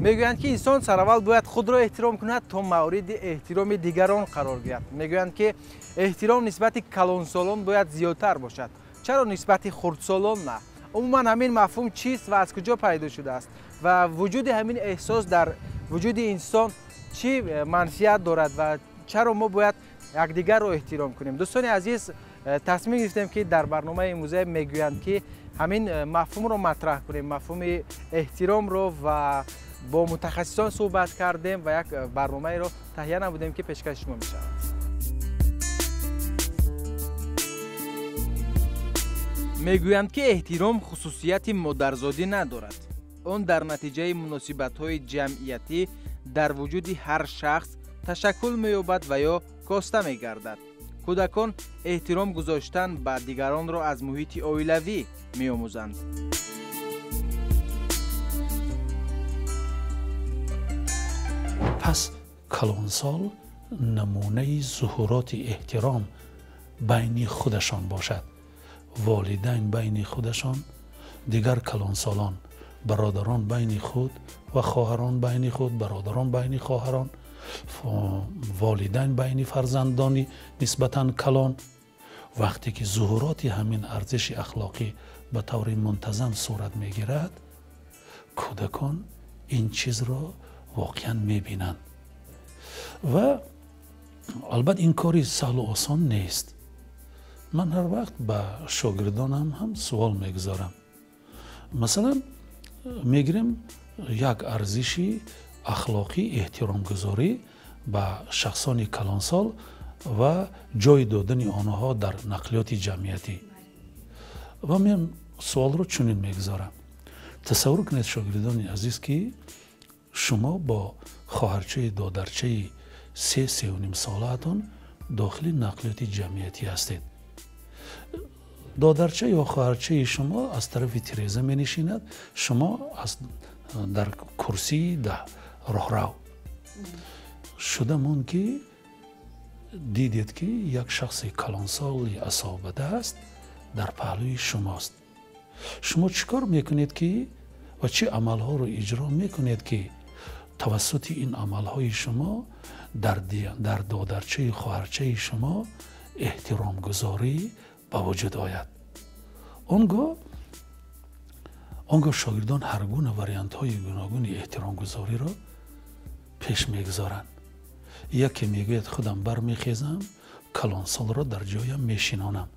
Мегӯянд, ки инсон сараввал бояд худро эҳтиром кунад, то мавриди эҳтироми дигарон қарор гирад. Мегӯянд, ки эҳтиром нисбати калонсолон бояд зиёдтар бошад. Чаро нисбати хурдсолон на? Умуман ҳамин мафҳум чист ва аз куҷо пайдо шудааст? Ва вуҷуди ҳамин эҳсос дар вуҷуди инсон чӣ манфиат дорад ва чаро мо бояд якдигарро эҳтиром кунем? Дӯстони азиз, тасмим гирифтем, ки дар барномаи имрӯза мегӯянд, ки ҳамин мафҳумро матраҳ кунем, мафҳуми эҳтиромро, ва бо мутахассисон суҳбат кардем ва як барномаеро таҳия намудем, ки пешкаши шумо мешавад. Мегӯянд, ки эҳтиром хусусияти модарзодӣ надорад. Он дар натиҷаи муносибатҳои ҷамъиятӣ дар вуҷуди ҳар шахс ташаккул меёбад ва ё коста мегардад. Кӯдакон эҳтиром гузоштан ба дигаронро аз муҳити оилавӣ меомӯзанд. Пас калонсол намунаи зуҳуроти эҳтиром байни худашон бошад. Волидайн байни худашон, дигар калонсолон, бародарон байни худ ва хоҳарон байни худ, бародарон байни хоҳарон, волидайн байни фарзандони нисбатан калон. Вақте ки зуҳуроти ҳамин арзиши ахлоқӣ ба таври мунтазам сурат мегирад, кӯдакон ин чизро воқеан мебинанд. Ва албатта ин кори саҳлу осон нест. Ман ҳар вақт ба шогирдонам ҳам суол мегузорам. Масалан, мегирем як арзиши ахлоқӣ эҳтиромгузорӣ ба шахсони калонсол ва ҷой додани онҳо дар нақлиёти ҷамъиятӣ. Ва мен суолро чунин мегузорам. Тасаввур кунед, шогирдони азиз, ки шумо бо хоҳарчаи додарчаи 3-3.5 солаатон дохили нақлиёти ҷамъиятӣ ҳастед. Додарча ё хоҳарчаи шумо аз тарафи тиреза менишинад, шумо дар курсии роҳрав. Шуда монд, ки дидед, ки як шахси калонсоли асобадааст дар паҳлӯи шумост. Шумо чӣ кор мекунед ки ва чӣ амалҳоро иҷро мекунед, ки тавассути ин амалҳои шумо дар додарчаи хоҳарчаи шумо эҳтиромгузорӣ ба вуҷуд ояд? Он гоҳ шогирдон ҳар гуна вариантҳои гуногуни эҳтиромгузориро пеш мегузоранд. Яке мегӯяд: худам бармехезам, калонсолро дар ҷоям мешинонам.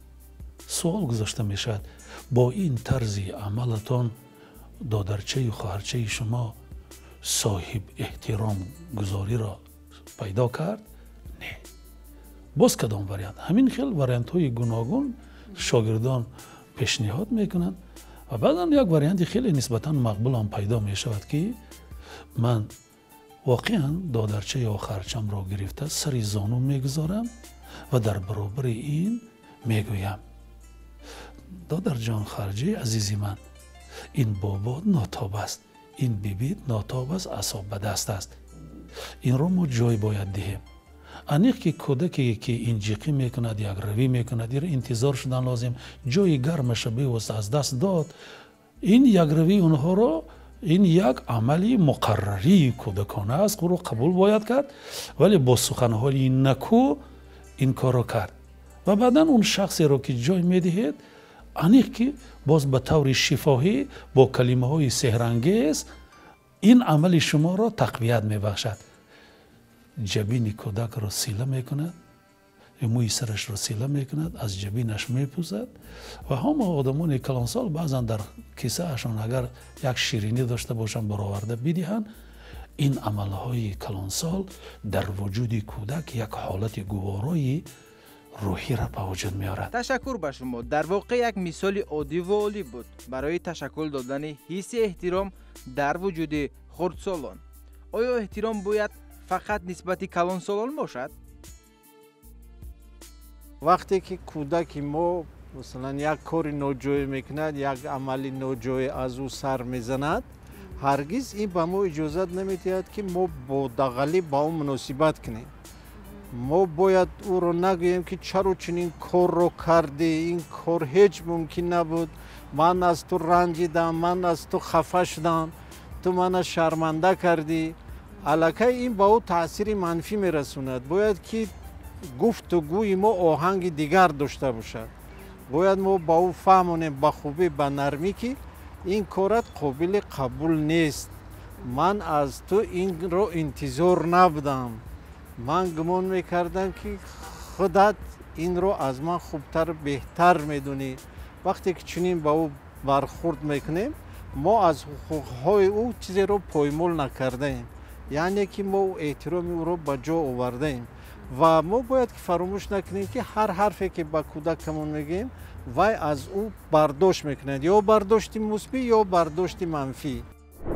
Суол гузошта мешавад: бо ин тарзи амалатон додарчаю хоҳарчаи шумо соҳиб эҳтиромгузориро пайдо кард? Не. Боз кадом вариант? Ҳамин хел вариантҳои гуногун шогирдон пешниҳод мекунанд ва баъдан як варианти хеле нисбатан мақбулам пайдо мешавад, ки ман воқеан додарча ё хоҳарчамро гирифта сари зону мегузорам ва дар баробари ин мегӯям: додарҷон, хоҳарҷаи азизи ман, ин бобо нотоб аст, ин бибит нотоб аст, асоб ба даст аст, инро мо ҷой бояд диҳем. Аниқ ки кӯдаке ки инҷиқӣ мекунад, якравӣ мекунад, инро интизор шудан лозим. Ҷои гармаша бевосита аз даст дод. Ин якравии онҳоро, ин як амали муқаррарии кӯдакона аст, ӯро қабул бояд кард, вале бо суханҳои наку ин корро кард. Ва баъдан он шахсеро ки ҷой медиҳед, аниқ ки боз ба таври шифоҳӣ бо калимаҳои сеҳрангез ин амали шуморо тақвият мебахшад. Ҷабини кӯдакро сила мекунад, мӯи сарашро сила мекунад, аз ҷабинаш мепӯсад. Ва ҳама одамони калонсол баъзан дар кисаашон агар як ширинӣ дошта бошанд, бароварда бидиҳанд. Ин амалҳои калонсол дар вуҷуди кӯдак як ҳолати гуворои рӯҳиро ба вуҷуд меорад. Ташаккур ба шумо. Дар воқеъ як мисоли оддӣ ва олӣ буд барои ташаккул додани ҳисси эҳтиром дар вуҷуди хурдсолон. Оё эҳтиром бояд фақат нисбати калонсолон бошад? Вақте ки кӯдаки мо, масалан, як кори ноҷоӣ мекунад, як амали ноҷоӣ аз ӯ сар мезанад, ҳаргиз ин ба мо иҷозат намедиҳад, ки мо бо дағалӣ ба ӯ муносибат кунем. Мо бояд ӯро нагӯем, ки чаро чунин корро кардӣ, ин кор ҳеҷ мумкин набуд, ман аз ту ранҷидам, ман аз ту хафа шудам. Ту мана шарманда кардӣ, аллакай ин ба ӯ таъсири манфӣ мерасонад. Бояд ки гуфтугӯи мо оҳанги дигар дошта бошад. Бояд мо ба ӯ фаҳмонем ба хубӣ, ба нармӣ, ки ин корат қобили қабул нест. Ман аз ту инро интизор набудам. Ман гумон мекардам, ки худат инро аз ман хубтар, беҳтар медонӣ. Вақте ки чунин ба ӯ бархурд мекунем, мо аз ҳуқуқҳои ӯ чизеро поймол накардаем, яъне ки мо эҳтироми ӯро ба ҷо овардаем. Ва мо бояд ки фаромӯш накунем, ки ҳар ҳарфе ки ба кӯдакамон мегӯем, вай аз ӯ бардошт мекунад, ё бардошти мусбӣ, ё бардошти манфӣ.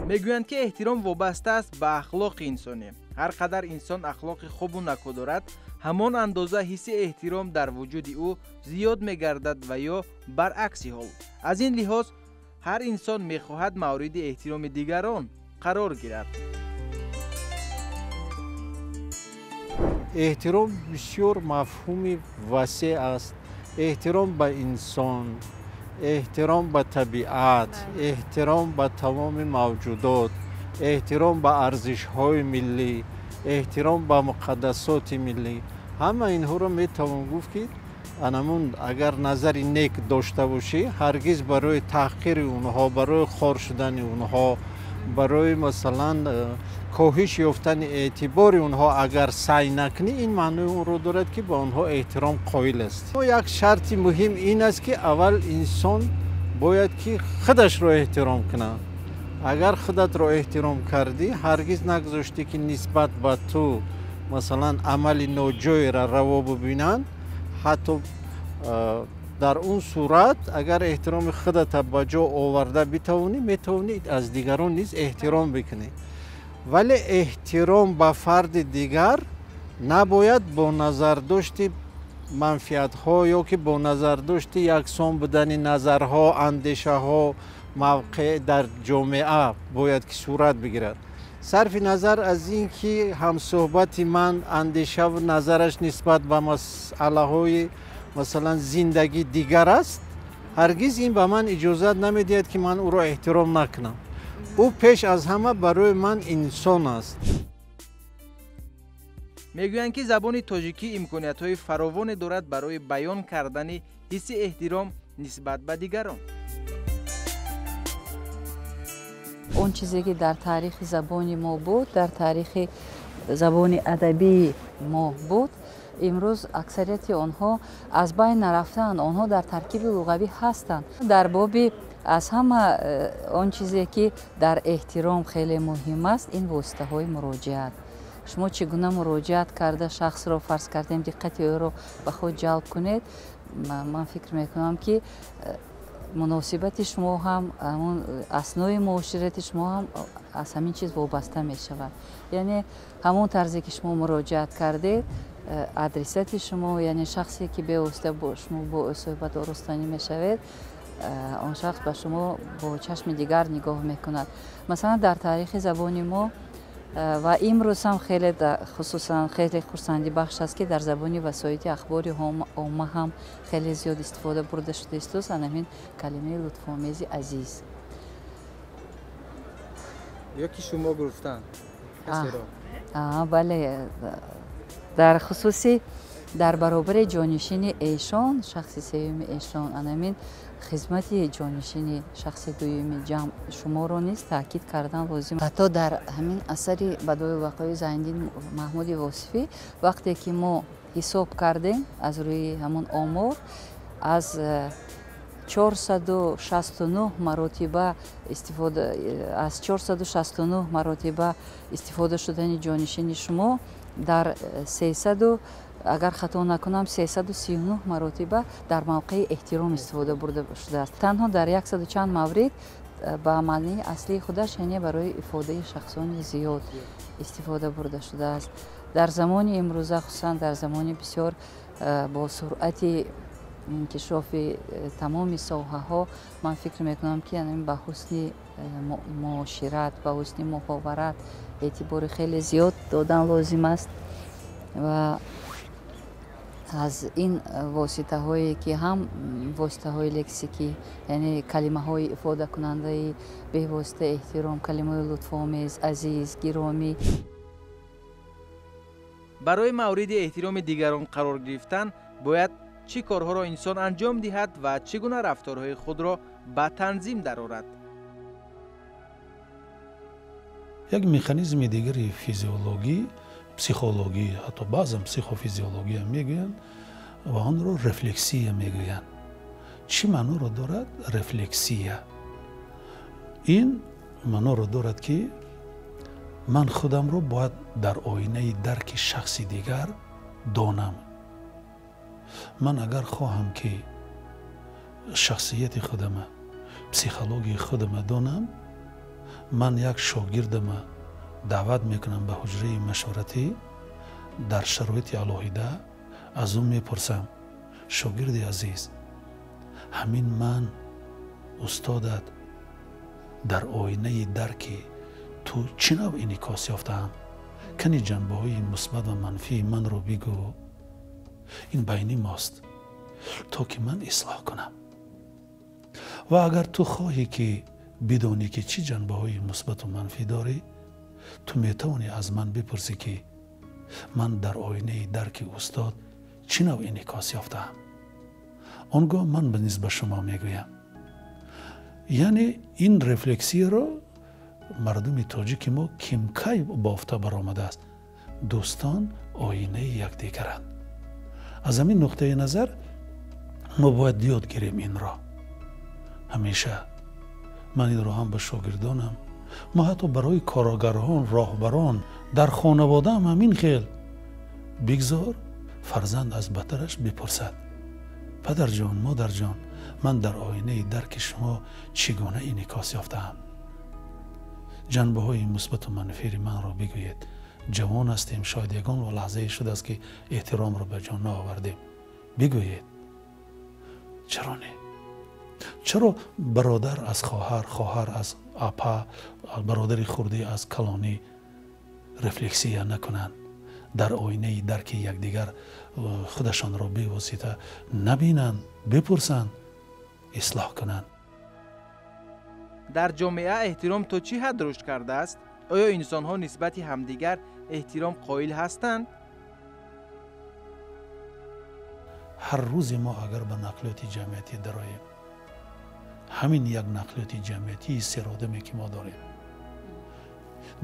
Мегӯянд, ки эҳтиром вобаста аст ба ахлоқи инсонӣ. Ҳар қадар инсон ахлоқи хубу нако дорад, ҳамон андоза ҳисси эҳтиром дар вуҷуди ӯ зиёд мегардад ва ё баръакси ҳол. Аз ин лиҳоз ҳар инсон мехоҳад мавриди эҳтироми дигарон қарор гирад. Эҳтиром бисёр мафҳуми васеъ аст. Эҳтиром ба инсон, эҳтиром ба табиат, эҳтиром ба тамоми мавҷудот, эҳтиром ба арзишҳои миллӣ, эҳтиром ба муқаддасоти миллӣ. Ҳама инҳоро метавон гуфт, ки анамун агар назари нек дошта бошӣ, ҳаргиз барои таҳқири онҳо, барои хор шудани онҳо, барои масалан коҳиш ёфтани эътибори онҳо агар саъй накунӣ, ин маънои онро дорад, ки ба онҳо эҳтиром қоил аст. Як шарти муҳим ин аст, ки аввал инсон бояд ки худашро эҳтиром кунад. Агар худатро эҳтиром кардӣ, ҳаргиз нагузоштӣ, ки нисбат ба ту масалан амали ноҷойро раво бибинанд, ҳатто дар он сурат агар эҳтироми худата ба ҷо оварда битавонӣ, метавонӣ аз дигарон низ эҳтиром бикунӣ. Вале эҳтиром ба фарди дигар набояд бо назардошти манфиатҳо ё ки бо назардошти яксон будани назарҳо, андешаҳо, мавқеъ дар ҷомеа бояд ки сурат бигирад. Сарфи назар аз ин ки ҳамсӯҳбати ман андешаву назараш нисбат ба масъалаҳои масалан зиндагӣ дигар аст, ҳаргиз ин ба ман иҷозат намедиҳад, ки ман ӯро эҳтиром накунам. Ӯ пеш аз ҳама барои ман инсон аст. Мегӯянд, ки забони тоҷикӣ имкониятҳои фаровоне дорад барои баён кардани ҳисси эҳтиром нисбат ба дигарон. Он чизе ки дар таърихи забони мо буд, дар таърихи забони адабии мо буд, имрӯз аксарияти онҳо аз байн нарафтаанд, онҳо дар таркиби луғавӣ ҳастанд. Дар боби аз ҳама он чизе ки дар эҳтиром хеле муҳим аст, ин воситаҳои муроҷиат. Шумо чӣ гуна муроҷиат карда шахсро, фарз кардем, диққати ӯро ба худ ҷалб кунед, ман фикр мекунам, ки муносибати шумо ҳам, ҳамон аснои муоширати шумо ҳам аз ҳамин чиз вобаста мешавад. Яъне ҳамон тарзе ки шумо муроҷиат кардед, адресати шумо, яъне шахсе ки бевосита бо шумо бо ӯ суҳбат оростанӣ мешавед, он шахс ба шумо бо чашми дигар нигоҳ мекунад. Масалан, дар таърихи забони мо ва имрӯз ҳам хеле, хусусан хеле хурсандибахш аст, ки дар забони васоити ахбори омма ҳам хеле зиёд истифода бурда шудааст ҳамин калимаи лутфомези азиз. Ё ки шумо гуфтанд касеро? Бале, дар хусуси дар баробари ҷонишини эшон, шахси сеюми эшон, анамин хизмати ҷонишини шахси дуюми ҷамъ шуморо низ таъкид кардан лозим. Ҳатто дар ҳамин асари Бадои вақои Зайниддин Маҳмуди Восифӣ, вақте ки мо ҳисоб кардем аз рӯи ҳамон омор, аз 469 маротиба истифода, аз 469 маротиба истифода шудани ҷонишини шумо дар 300, агар хато накунам, 339 маротиба дар мавқеи эҳтиром истифода бурда шудааст. Танҳо дар 100 чанд маврид ба маънии аслии худаш, яъне барои ифодаи шахсони зиёд истифода бурда шудааст. Дар замони имрӯза, хусусан дар замони бисёр бо суръати инкишофи тамоми соҳаҳо, ман фикр мекунам, ки ба ҳусни муошират, ба ҳусни муҳоварат эътибори хеле зиёд додан лозим аст ва Аз ин воситаҳое ки ҳам воситаҳои лексикӣ, яъне калимаҳои ифодакунандаи бевосита эҳтиром, калимаҳои лутфомез, азиз, гиромӣ. Барои мавриди эҳтироми дигарон қарор гирифтан бояд чӣ корҳоро инсон анҷом диҳад ва чӣ гуна рафторҳои худро ба танзим дарорад? Як механизми дигари физиологӣ, психологӣ, ҳатто баъзан психофизиология мегӯянд ва онро рефлексия мегӯянд. Чӣ маъноро дорад рефлексия? Ин маъноро дорад, ки ман худамро бояд дар оинаи дарки шахси дигар донам. Ман агар хоҳам, ки шахсияти худама, психологияи худама донам, ман як шогирдама даъват мекунам ба ҳуҷраи машваратӣ, дар шароити алоҳида аз ӯ мепурсам: шогирди азиз, ҳамин ман устодат дар оинаи дарки ту чӣ навъ инъикос ёфтаам? Кани ҷанбаҳои мусбат ва манфии манро бигӯ. Ин байни мост, то ки ман ислоҳ кунам. Ва агар ту хоҳӣ, ки бидонӣ, ки чӣ ҷанбаҳои мусбату манфӣ дорӣ, ту метавонӣ аз ман бипурсӣ, ки ман дар оинаи дарки устод чӣ навъ инъикос ёфтаам. Он гоҳ ман низ ба шумо мегӯям. Яъне ин рефлексияро мардуми тоҷики мо кимкай бофта баромадааст. Дӯстон оинаи якдигаранд. Аз ҳамин нуқтаи назар мо бояд ёд гирем инро. Ҳамеша ман инро ҳам ба шогирдонам, мо ҳатто барои коргарон, роҳбарон дар хонаводаам ҳамин хел: бигзор фарзанд аз батараш бипурсад: падарҷон, модарҷон, ман дар оинаи дарки шумо чӣ гуна инъикос ёфтаам? Ҷанбаҳои мусбату манфири манро бигӯед. Ҷавон ҳастем, шояд ягон лаҳзае шудааст, ки эҳтиромро ба ҷон наовардем. Бигӯед. Чаро не? Чаро бародар аз хоҳар, хоҳар аз апа, бародари хурдӣ аз калонӣ рефлексия накунанд, дар оинаи дарки якдигар худашонро бевосита набинанд, бипурсанд, ислоҳ кунанд? Дар ҷомеа эҳтиром то чӣ ҳад рушд кардааст? Оё инсонҳо нисбати ҳамдигар эҳтиром қоил ҳастанд? Ҳар рӯзе мо агар ба нақлиёти ҷамъиятӣ дароем, ҳамин як нақлиёти ҷамъиятии серодаме, ки мо дорем,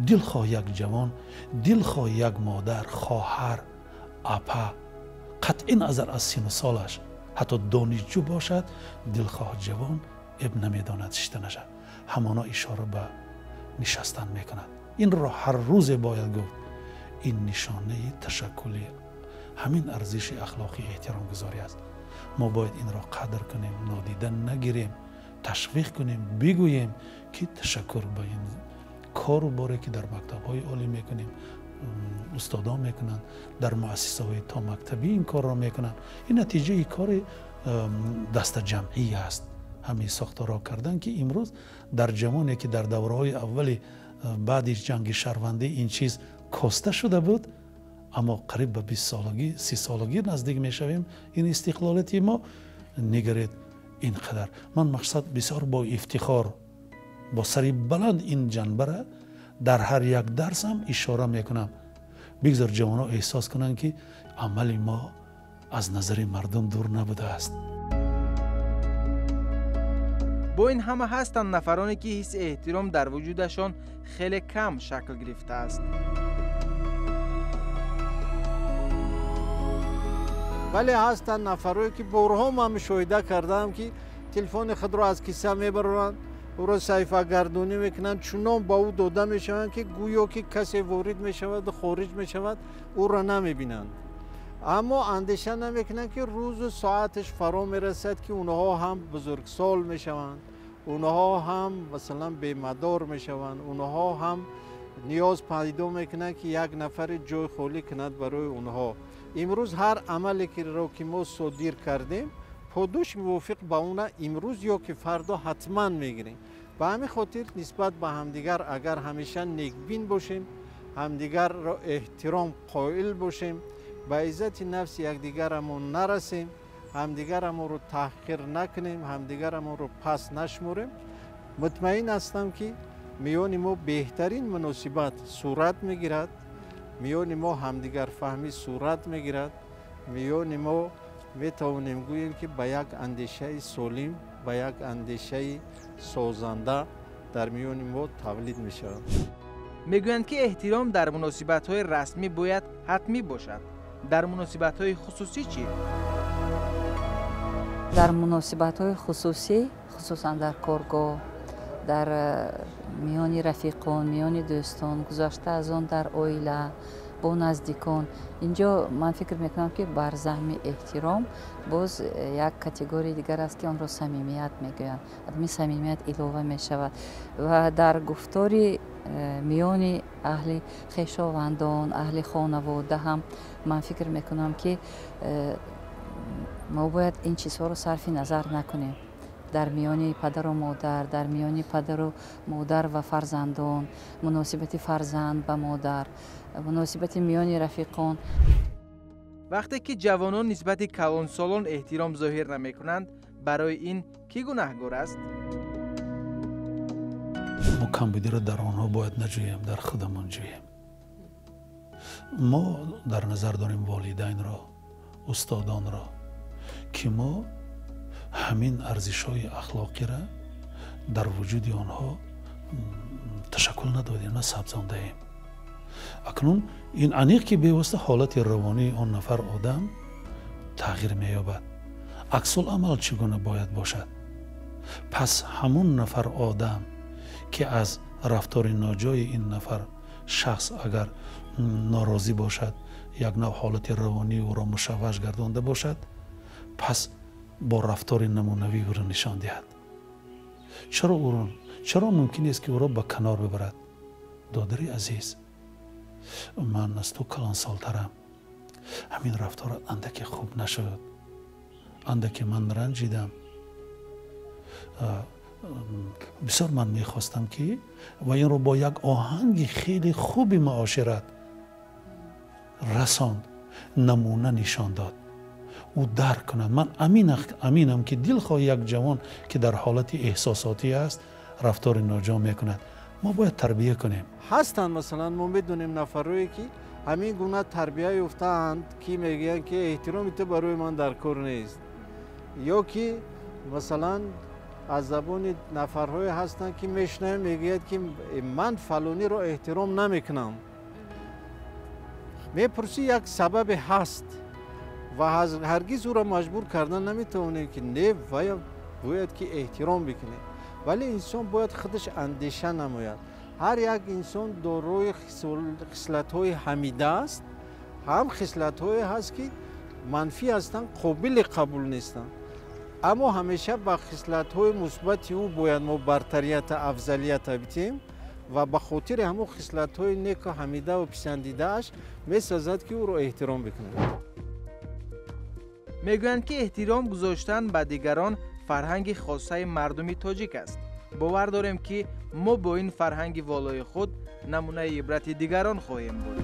дилхоҳ як ҷавон, дилхоҳ як модар, хоҳар, апа, қатъи назар аз сину солаш, ҳатто донишҷӯ бошад, дилхоҳ ҷавон эб намедонад шиштанаша, ҳамоно ишора ба нишастан мекунад. Инро ҳар рӯзе бояд гуфт. Ин нишонаи ташаккули ҳамин арзиши ахлоқии эҳтиромгузорӣ аст. Мо бояд инро қадр кунем, нодида нагирем, ташвиқ кунем, бигӯем, ки ташаккур ба ин кору боре, ки дар мактабҳои олӣ мекунем, устодон мекунанд, дар муассисаҳои томактабӣ ин корро мекунанд. Ин натиҷаи кори дастаҷамъӣ аст, ҳамин сохторро кардан, ки имрӯз дар ҷавоне, ки дар давраҳои аввали баъди ҷанги шаҳрвандӣ ин чиз коста шуда буд, аммо қариб ба 20 солагӣ, 30 солагӣ наздик мешавем, ин истиқлолияти мо нигаред ин қадар. Ман мақсад бисёр бо ифтихор, бо сари баланд ин ҷанбара дар ҳар як дарсам ишора мекунам. Бигзор ҷавонҳо эҳсос кунанд, ки амали мо аз назари мардум дур набудааст. Бо ин ҳама ҳастанд нафароне, ки ҳисси эҳтиром дар вуҷудашон хеле кам шакл гирифтааст. Вале ҳастанд нафарое, ки борҳо ман мушоҳида кардаам, ки телефони худро аз киса мебароранд, ӯро саҳифагардонӣ мекунанд, чунон ба ӯ дода мешаванд, ки гӯё ки касе ворид мешаваду хориҷ мешавад, ӯро намебинанд. Аммо андеша намекунанд, ки рӯзу соаташ фаро мерасад, ки онҳо ҳам бузургсол мешаванд, онҳо ҳам масалан бемадор мешаванд, онҳо ҳам ниёз пайдо мекунанд, ки як нафаре ҷой холӣ кунад барои онҳо. Имрӯз ҳар амале ро ки мо содир кардем, подоши мувофиқ ба она имрӯз ё ки фардо ҳатман мегирем. Ба ҳамин хотир нисбат ба ҳамдигар агар ҳамеша некбин бошем, ҳамдигарро эҳтиром қоил бошем, Ба иззати нафси якдигарамон нарасем, ҳамдигарамонро таҳқир накунем, ҳамдигарамонро пас нашморем, мутмаин ҳастам, ки миёни мо беҳтарин муносибат сурат мегирад, миёни мо ҳамдигарфаҳмӣ сурат мегирад, миёни мо метавонем гӯем, ки ба як андешаи солим, ба як андешаи созанда дар миёни мо тавлид мешавад. Мегӯянд, ки эҳтиром дар муносибатҳои расмӣ бояд ҳатмӣ бошад. Дар муносибатҳои хусусӣ чӣ? Дар муносибатҳои хусусӣ, хусусан дар коргоҳ, дар миёни рафиқон, миёни дӯстон, гузашта аз он дар оила, бо наздикон, инҷо ман фикр мекунам, ки бар заҳми эҳтиром боз як категорияи дигар аст, ки онро самимият мегӯянд. Ҳамин самимият илова мешавад ва дар гуфтори миёни аҳли хешовандон, аҳли хонавода ҳам ман фикр мекунам, ки мо бояд ин чизҳоро сарфи назар накунем. Дар миёни падару модар, дар миёни падару модар ва фарзандон, муносибати фарзанд ба модар, муносибати миёни рафиқон. Вақте ки ҷавонон нисбати калонсолон эҳтиром зоҳир намекунанд, барои ин кӣ гунаҳгор аст? Мо камбудиро дар онҳо бояд наҷӯем, дар худамон ҷӯем. Мо дар назар дорем волидайнро, устодонро, ки мо ҳамин арзишҳои ахлоқиро дар вуҷуди онҳо ташаккул надодем, насабзондаем. Акнун ин аниқ, ки бевосита ҳолати равонии он нафар одам тағйир меёбад. Аксул амал чӣ гуна бояд бошад? Пас ҳамун нафар одам, ки аз рафтори ноҷои ин нафар шахс агар норозӣ бошад, як нав ҳолати равонии ӯро мушавваш гардонда бошад, пас бо рафтори намунавӣ ӯро нишон диҳад. Чаро ӯро, чаро мумкин нест, ки ӯро ба канор бибарад? Додари азиз, ман аз ту калонсолтарам, ҳамин рафторат андаке хуб нашуд, андаке ман ранҷидам. Бисёр ман мехостам, ки ва инро бо як оҳанги хеле хуби муошират расонд, намуна нишон дод, ӯ дарк кунад. Ман аминам, ки дилхоҳ як ҷавон, ки дар ҳолати эҳсосотӣ аст, рафтори ноҷо мекунад. Мо бояд тарбия кунем. Ҳастанд, масалан, мо медонем нафарое, ки ҳамин гуна тарбия ёфтаанд, ки мегӯянд, ки эҳтироми ту барои ман дар кор нест, ё ки масалан аз забони нафарҳое ҳастанд, ки мешунавем, мегӯяд, ки ман фалониро эҳтиром намекунам. Мепурсӣ, як сабабе ҳаст ва ҳаргиз ӯро маҷбур кардан наметавонем, ки не, вая бояд ки эҳтиром бикунем. Вале инсон бояд худаш андеша намояд. Ҳар як инсон дорои хислатҳои ҳамида аст, ҳам хислатҳое ҳаст, ки манфӣ ҳастанд, қобили қабул нестанд, аммо ҳамеша ба хислатҳои мусбати ӯ бояд мо бартарията, афзалията битем ва ба хотири ҳамон хислатҳои неку ҳамидаву писандидааш месазад, ки ӯро эҳтиром бикунем. Мегӯянд, ки эҳтиром гузоштан ба дигарон фарҳанги хосаи мардуми тоҷик аст. Бовар дорем, ки мо бо ин фарҳанги волои худ намунаи ибрати дигарон хоҳем буд.